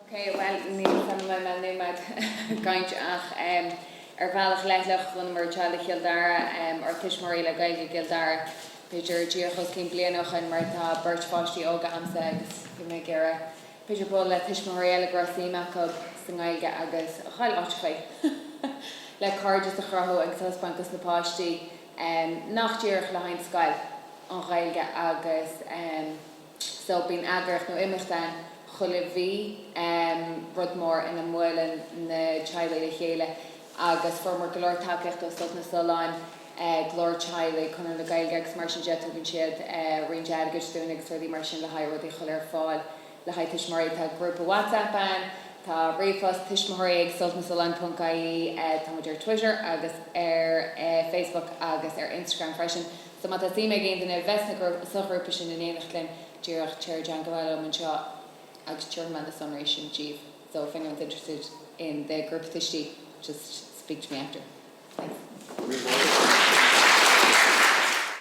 Ok, bhuel, níl 'fhios a'm an mbeidh mé nóiméad ag caint ach ar bhealach leithleach bhunamar Teaghlaigh Chill Dara, or Tuismitheoirí le Gaeilge Chill Dara, b'fhéidir díreach os cionn bliain ó shoin mar tá beirt pháistí óga a'msa agus bhí mé ag iarraidh b'fhéidir bualadh le tuismitheoirí eile go raibh suim acu sa nGaeilge agus a fháil áiteachaí le cairdeas a chruthú agus a thaispeáint dos na páistí nach díreach le haghaidh an scoil, an Ghaeilge agus. So bíonn eagraíocht nó imeacht ann chuile mhí, rud mór ina mbuaileann na teaghlaigh le chéile agus fuaireamar go leor tacaíocht ó Sult na Sollán, Glór Teaghlaigh, Conradh na Gaeilge agus mar sin de, tugann siad roinnt airgid dúinn agus rudaí mar sin le haghaidh rudaí a chur ar fáil le haghaidh tuismitheoirí. Tá grúpa WhatsApp ann, tá ríomhphost, tuismitheoirí ag sultnasollán ponc ie, tá muid ar Twitter agus ar Facebook agus ar Instagram freisin. So má tá suim ag aon duine a bheith sna sa ghrúpa sin in éineacht linn, díreach téir i dteangabháil liom anseo agus tabharfaidh mé na sonraí sin díbh. So if anyone's interested in the grúpa tuistí, just speak to me after. Thanks.